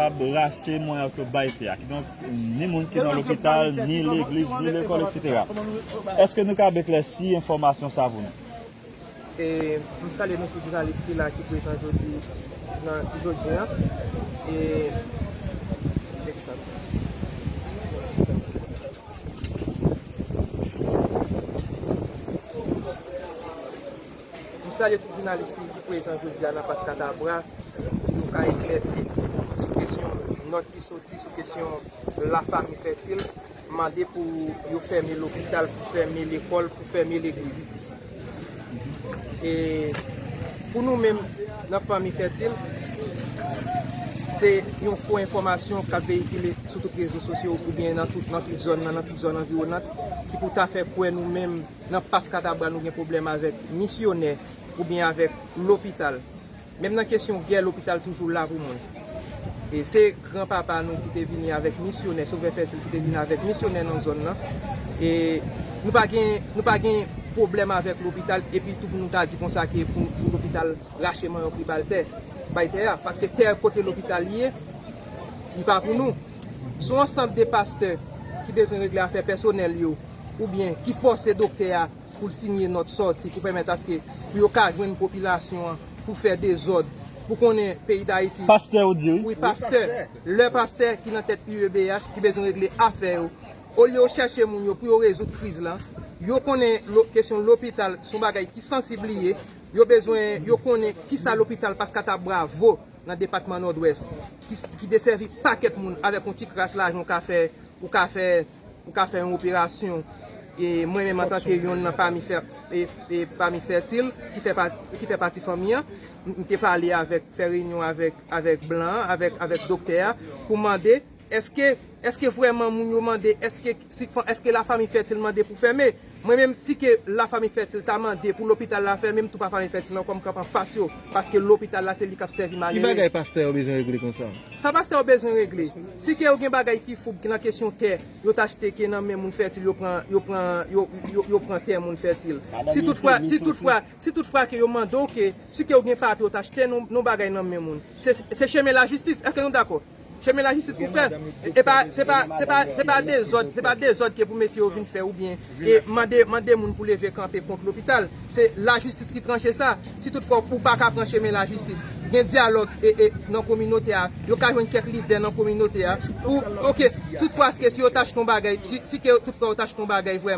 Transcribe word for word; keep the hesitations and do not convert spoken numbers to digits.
Kapab rache mwen antre bay tè a. Kidonk, ni moun ki nan lopital, ni legliz, ni lekòl, etsetera. Èske nou kab eklèsi enfòmasyon sa pou nou? E m salye nou tout jounalis ki la, ki prezan jodi nan jodi an. E M salye tout jounalis ki, ki prezan jodi a nan Pas Katabra, pou nou ka eklèsi sou kesyon nòt ki soti sou kesyon lafanmi fètil mande pou yo fèmen lopital, pou fèmen lekòl, pou fèmen legliz. E pou nou menm nan fanmi fètil, se yon fo enfòmasyon k ap veyikile sou tout rezo sosyo oubyen nan tout, nan tout zòn nan, nan tout zòn anviwonant, ki pou ta fè kwè nou menm nan Pas Katabra nou gen pwoblèm avèk misyonè oubyen avèk lopital. Menm nan kesyon gè, lopital toujou la pou moun. E se granpapa nou ki te vini avèk misyonè, Sovè Fètil ki te vini avèk misyonè nan zòn nan. E nou pa gen, nou pa gen pwoblèm avèk lopital, epi tou pou nou ta di konsa ke pou, pou lopital rache manyen pou li ba l tè, bay tè a. Paske tè kote lopital ye, li pa pou nou. Se yon ansanm de pastè ki bezwen regle afè pèsonèl yo, oubyen ki fòse doktè a pou l sinye nòt sòti pou pèmèt aske pou yo ka jwenn popilasyon an pou fè dezòd, pou konnen peyi Dayiti. Pastè ou di wi. Wi, pastè. Lè pastè ki nan tèt U E B H ki bezwen regle afè yo, olye yo chèche moun yo pou yo rezoud kriz la, yo konnen kesyon lopital se yon bagay ki sansib li ye, yo bezwen, yo konnen kisa lopital Pas Katabra vo nan depatman Nòdwès, ki, ki desèvi pakèt moun avèk yon ti kras lajan ou ka fè, ou ka fè, ou ka fè yon operasyon. E mwen menm antanke yonn nan pami fè, e, e pami fètil ki fè, ki fè pati fanmi an, m te pale avèk, fè reyinyon avèk, avèk blan an, avèk, avèk doktè a, pou mande èske, èske vrèman moun yo mande, èske, èske lafanmi fètil mande pou fèmen? Mwen menm, si ke lafanmi fètil ta mande pou lopital la fèmen, m tou pa fanmi fètil ankò, m kanpe anfas yo, paske lopital la se li k ap sèvi malere. Ki bagay pastè yo bezwen regle konsa? Sa pastè yo bezwen regle? Si ke yo gen bagay ki foub nan kesyon tè yo t achte ke nan men moun fètil, yo pran, yo pran, yo, yo, yo pran tè moun fètil. Si toutfwa, si toutfwa, si toutfwa ke yo mande w ke si ke yo gen papye yo t achte yon, yon bagay nan men moun, se, se chemen lajistis. Èske nou dakò? Chemen lajistis pou fè. E pa, se pa, se pa, se pa dezòd, se pa dezòd ke pou mesye yo vin fè oubyen e mande, mande moun pou leve kanpe kont lopital. Se lajistis ki tranche sa. Si toutfwa ou pa ka pran chemen lajistis, gen dyalòg e, e nan kominote a, yo ka jwenn kèk lidè nan kominote a. Ou, oke, toutfwa ke si yo t achte yon bagay, si, si ke toutfwa yo t achte yon bagay vrèman,